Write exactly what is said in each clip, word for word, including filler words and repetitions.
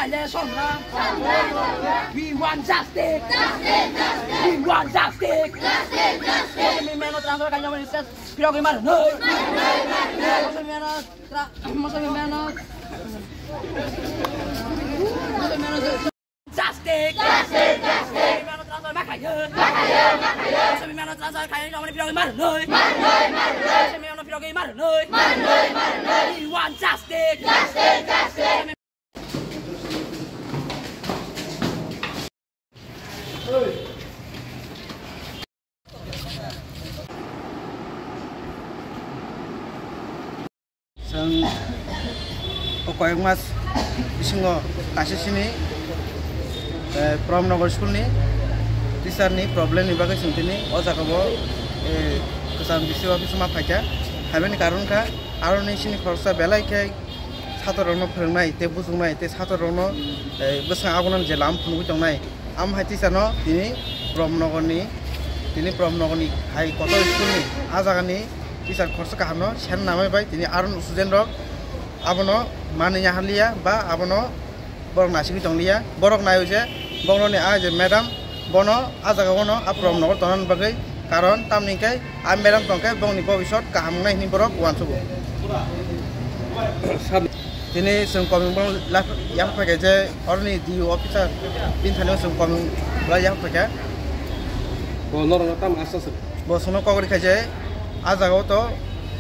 Lesson na. We want justice. We want justice. Musulman mano transfer kanya mani ses pirok imar noi. Musulman mano tra-, Musulman mano. Justice. Justice. Musulman mano transfer makaya. Musulman mano transfer kanya mani pirok imar noi. Musulman mano pirok imar noi. We want justice. Chwng o koyek mas bisingo kaisa sini, eh, Pramnagar school ni teacher ni problem ni bagwi chwng tini o jaga o, eh, kwcham D C office o ma phaikha. Haibani karon kha, aroni sini khoroksa belai khe satrorokno phwrwngnai tei bujuknai tei satrorokno, eh, bwskango abono je lama phunugwi tongnai. Amo hai teacher no tini Pramnagar ni, tini Pramnagar ni hai kotor school ni ah jaga ni teacher khoroksa kaham no sen namai bai tini aron student rok abono manwi ya haliya ba abono borok naisingwi tong liya. Borok nai o je bohrok ni ah je madam bono ah jaga o no ah Pramnagar tongna bagwi, karon tamni hwnkhe ah madam tong khe bongni bobisot kaham wngnai hwnwi borok uansugo. Tini chwng komung borok yapharphaikha je oroni D U officer bini thani chwng komung borok yapharphaikha. Bo norokno tamo asa se. Bo chwngno kok rikha je ah jaga o to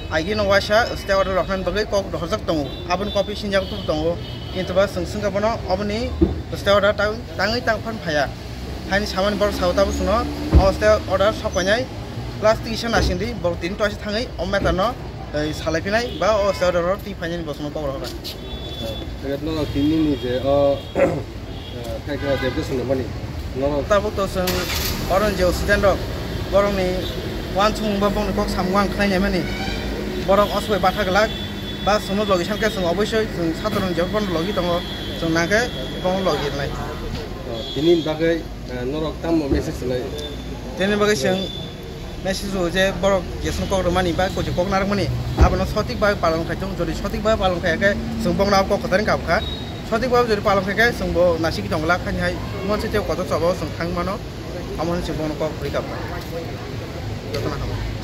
agi no waisa stay order roknani bagwi kok rohorjak tongo, aboni copy sinjak tongo, kintu ba chwng swngkha bono oboni stay order tang-, tangwi tang phan phaiya. Haini samani borok sao tabuk chwngno o stay order sok painai, plastic isa nasingdi, borok tini toisa thangwi o matter no, eh, salai phinai ba o stay order rok twi phainani bo chwngno kok rohorkha. Tei norok tini ni je o, eh, khai kha deputation rwmani norok. Tabuk to chwng oron je student rok borokni uansukmung ba bongni kok samung ang khlai naimani, borok oswk bai batha glak ba chwngno logi sankhe chwng obosoi chwng satroni je phano logi tongo, chwng nangkhe bono logi rwnai. Oh, tini bagwi, eh, norok tamo message rwnai? Tini bagwi chwng message rw je borok jeswng kok rwmani ba koi je kok narwkmani abono sotik bai palon khai thung, jodi sotik bai palon khai khe chwng bokno abo kok kwthar wngkha bwkha, sotik bai jodi palon khai khe chwng bo nasik tong glak, haini hai monsi tei kotor chobao chwng thang mano, amo hwnwi chwng bokno kok rwkha bwkha. Jotono hambai.